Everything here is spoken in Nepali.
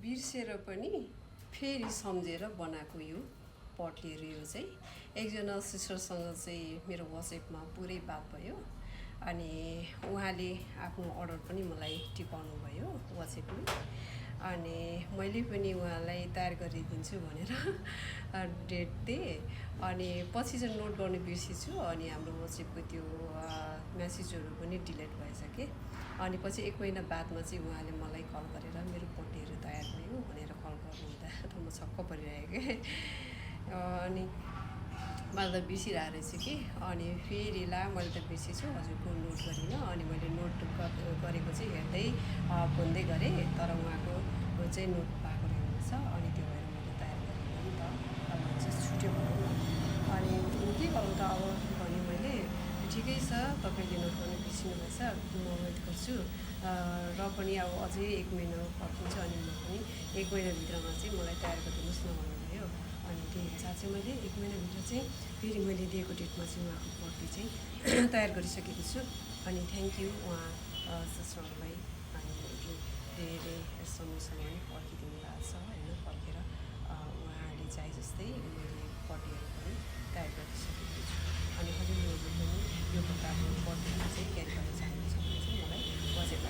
बिर्सेर पनि फेरि सम्झेर बनाएको यो पटहरू यो चाहिँ एकजना सिस्टरसँग चाहिँ मेरो वाट्सएपमा पुरै बात भयो अनि उहाँले आफ्नो अर्डर पनि मलाई टिपाउनु भयो वाट्सएपमा अनि मैले पनि उहाँलाई तयार गरिदिन्छु भनेर डेट दिएँ अनि पछि चाहिँ नोट गर्नु बिर्सेछु अनि हाम्रो वाट्सएपको त्यो मेसेजहरू पनि डिलिट भएछ कि अनि पछि 1 महिना बादमा चाहिँ उहाँले मलाई कल गरेर मेरो पट्टीहरू तयार भयो भनेर कल गर्नुहुँदा त म छक्क परिरहेको कि अनि मैले त बिर्सिरहेको रहेछु कि अनि फेरि ला मैले त बिर्सेछु हजुरको नोट गरिनँ अनि मैले नोट गरेको चाहिँ हेर्दै भन्दै गरेँ तर उहाँको चाहिँ नोट पाएको रहेछ अनि त्यो भएर मैले तयार गरिनँ नि त अब चाहिँ छुट्यो भनौँ न अनि के गरौँ त अब भने मैले ठिकै छ तपाईँले नोट गर्नु बिर्सिनु भएछ म वेट गर्छु र पनि अब अझै 1 महिना पर्खिन्छ अनि म पनि 1 महिनाभित्रमा चाहिँ मलाई तयार गरिदिनुहोस् न भन्नुभयो अनि त्यही अनुसार चाहिँ मैले 1 महिनाभित्र चाहिँ फेरि मैले दिएको डेटमा चाहिँ उहाँको पट्टी चाहिँ तयार गरिसकेको छु अनि थ्याङ्क यू उहाँ सिस्टरलाई अनि धेरै समयसम्म पनि पर्खिदिनु भएको छ होइन पर्खेर उहाँहरूले चाहे जस्तै मैले पट्टीहरू पनि तयार गरिसकेको छु अनि हजुरहरूले पनि यो प्रकारको पट्टीहरू चाहिँ क्यारी गर्न चाहनुहुन्छ भने चाहिँ मलाई बजेट